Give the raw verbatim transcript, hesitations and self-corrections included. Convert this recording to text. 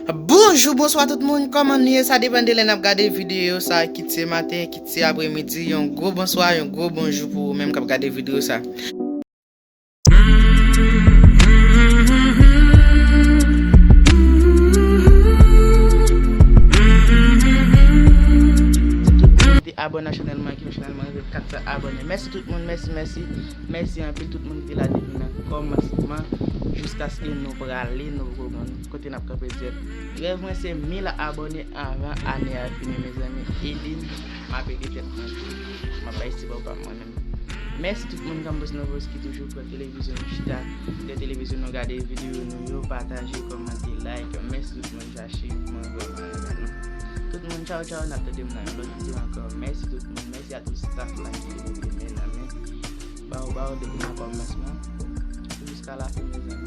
Bonjou, bonswa tout moun, kòman nou ye? Sa depann de lè n ap gade videyo sa, kit se maten, kit se apremidi, yon gwo bonswa, yon gwo bonjou pou ou menm k ap gade videyo sa. Tout moun ki te abòne a chanèl mwen, ki fè chanèl mwen rive kat san abòne. Mèsi tout moun, mèsi, mèsi. Mèsi anpil tout moun ki te la depi nan kòmansman jiskaske nou prale, nou poko konn kote n ap kanpe dirèk. Rèv mwen se mil abòne avan ane a fini, mezanmi. Ede m, m ap ede tèt mwen tou. M ap bay sipò pa m mwen menm. Mèsi tout moun Cambus Novos ki toujou pran televizyon nou chita, pran televizyon nou gade videyo nou yo, pataje, kòmante, like. Mèsi tout moun, sa cheri mwen vrèman renmen nou. Tout moun, tchaw tchaw, n ap tande m nan yon lòt videyo ankò. Mèsi tout moun, mèsi a tout staff la ki te mete men nan men. Baw baw depi nan kòmansman jiska lafen, mezanmi.